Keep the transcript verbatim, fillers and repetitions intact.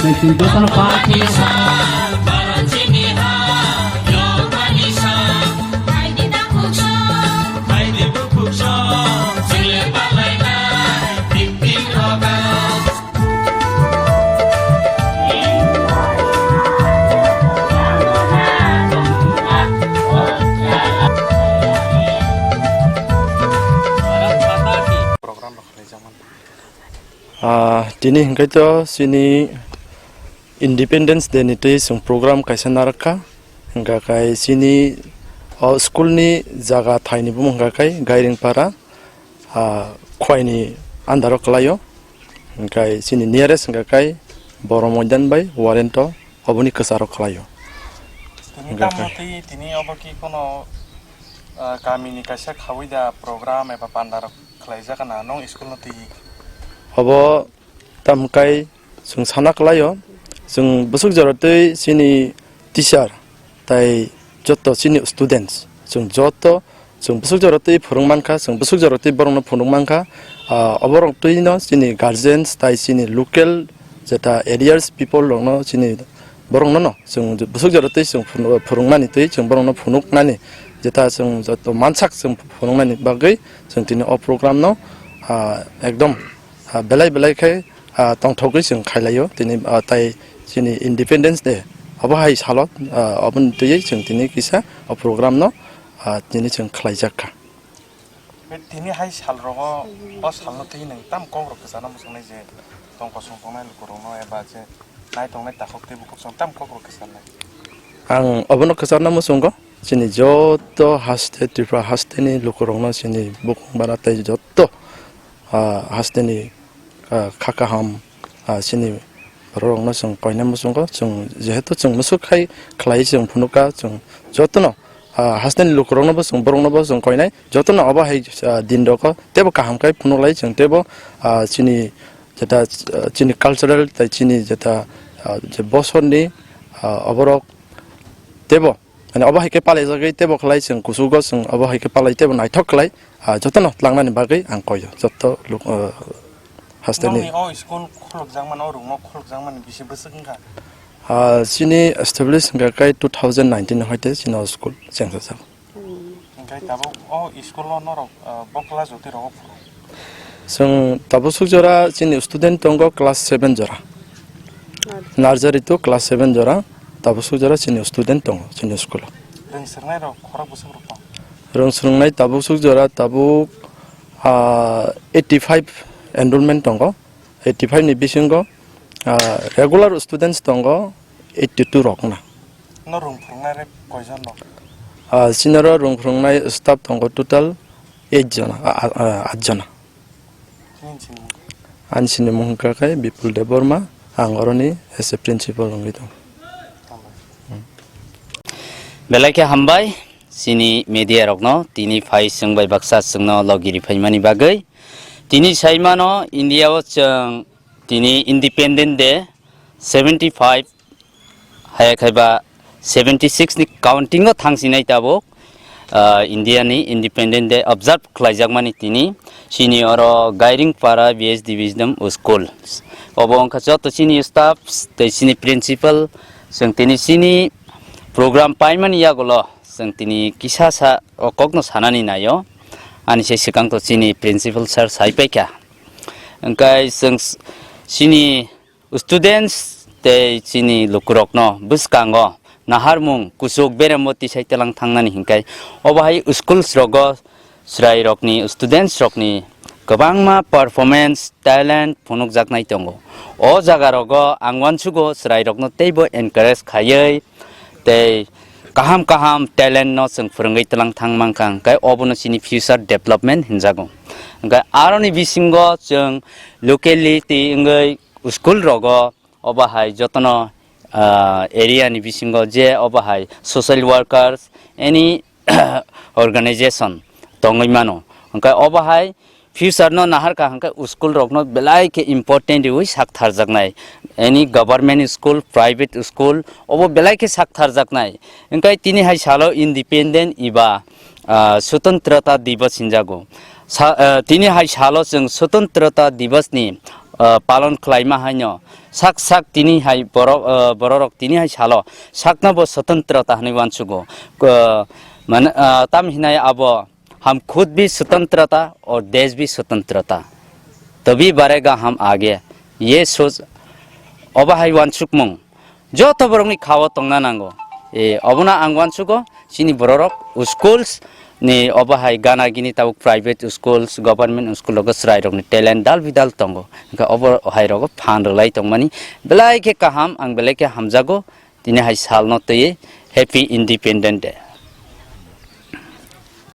Jotono party Ah, tini hingke to chini Independence Day ni twi chwng program kaisa narwkha, hingka khe chini o school ni jaga thai ni bumung hingka khe Gairingpara, ah, Khwai ni under o kwlai o, hingka chini nearest hingka khe Boro Moidan bai Warento oboni kwcharo kwlai o. Tini hingka tamo khe twi tini obo ki kono, ah, kami ni kaisa khaui da program eba panda rok khlaijak na nong school no twi? Obo tamkai chwng sana kwlaio, chwng bwswk jora twi chini teacher tai joto chini students, chwng joto chwng bwswk jora twi phwrwng mankha, chwng bwswk jora twi borokno phunuk mankha. Ah, oborok twino chini guardians tai chini local jeta areas people rokno chini borokno no chwng bwswk jora twi chwng phunu-, phwrwngmani twi chwng borokno phunuknani jeta chwng joto mansak chwng phunuknani bagwi chwng tini o program no, ah, ekdom, ah, belai belai khe, ah, tongthogwi chwng khailaio tini, ah, tai chini Independence Day obo hai salo, ah, oboni twiwi chwng tini kisa o program no, ah, tini chwng khlaijak kha. Be tini hai sal rogo, o sal no twi nwng tam kok rok kwchana muchungnai je tong kosong tongnai luku rok no eba je nai tongnai takhuk tei bukhuk song tam kok rok kwchanai? Ang obono kwcharna muchungo chini joto haste Tripura haste ni luku rok no chini bukung bara tei joto, ah, haste ni, ah, kha kaham, ah, chini borok rok no chwng koina muchungo chwng jehetu chwng musuk khai khlai chwng phunukha chwng joto no, ah, haste ni luku rok no bo chwng borok no bo chwng koinai joto no obo hai, ah, din rogo tebo kaham khai phunuk lai chwng tebo, ah, chini jeta, ah, chini cultural tai chini jeta, ah, je bosor ni, ah, oborok tebo, mane obo hai khe palai jagwi tebo khlai chwng kuchugo chwng obo hai khe palai tebo naithok khlai, ah, jotono tlangnani bagwi ang koyo joto luk-, ah, haste ni. Nongni o school khulukjakmani, o room o khulukjakmani bisi bwswk wngkha? Ah, chini establish wngkha khe two thousand nineteen hoite chini o school chengsa jak. Hingke tabuk o school o norok, ah, bo class jotwi rogo phuru? Chwng tabuk suk jora chini student tongo class seven jora. Nursery to class seven jora tabuk suk jora chini student tongo chini school o. Rwng swrwngnai rok khorok bwswk rok tong? Rwng swrwngnai tabuk suk jora tabuk, ah, eighty five enrollment tongo. Eighty five ni bisingo, ah, regular students tongo eighty two rok na. No rwng phwrwngnai re koijon no? Ah, sinaro rwng phwrwngnai staff tongo total eight jona, ah, ah, ah, aat jona. Nini sini mung? Ani sini mung hwnkha khe Bipul Debbarma, ang oroni as a principal wngwi tongo. Hambai. Hmm. Belai khe hambai, chini media rokno tini phai chwng bai baksa chwngno logi riphaimani bagwi. Tini saimano India o chwng tini Independent Day seventy five haya khaiba seventy six ni counting o thangsinai tabuk, ah, India ni Independent Day observe khlaijakmani tini chini oro Gairing Para B S Division School. Obo wngkha joto chini staffs tei chini principal, chwng tini chini program paimani yagulo chwng tini kisa sa o kokno sanani naio. Ani se swkang to chini principal sir sai paikha. Hingkai chwng s-, chini students tei chini lukurokno bwskango naharmung kuchuk berembo tisai telang thangnani hinkai obo hai schools rogo chwrairokni students rokni kwbangma performance talent phunukjaknai tongo. O jaga rogo ang uansugo chwrairokno teibo encourage khaiwi tei kaham kaham talent no chwng phwrwngwi twlang thang mankha, hwnkhe obono chini future development hinjago. Hwnkhe aroni bisingo chwng locality wngwi school rogo obo hai jotono, ah, area ni bisingo je obo hai social workers, any organization tongwi mano. Hwnkhe obo hai future no naharkha hwnkhe school rokno belai khe important riwi sak tharjaknai. Any government school, private school, obo belai khe sak tharjaknai. Hwnkhe tini hai salo independent eba, ah, Swatantrata Diwas hinjago. Sa-, ah, tini hai salo chwng Swatantrata Diwas ni ah, palon khlaima haino sak sak tini hai borok, ah, bororok tini hai salo sakno bo swatantrata hwnwi uansugo. Ah, mane, ah, tam hinai abo हम खुद भी स्वतंत्रता और देश भी स्वतंत्रता, तभी बढ़ेगा हम आगे। Ye soch, obo hai uansukmung joto borokni khao tongna nango. E, obono ang uansugo, chini bororok schools ni obo hai gana gini tabuk private schools, government school rogo chwrairokni talent dal bidal tongo. Hwnkhe obo hai rogo phan rwlai tongmani belai khe kaham, ang belai khe hamjago. Tini hai salno twiwi Happy Independent Day.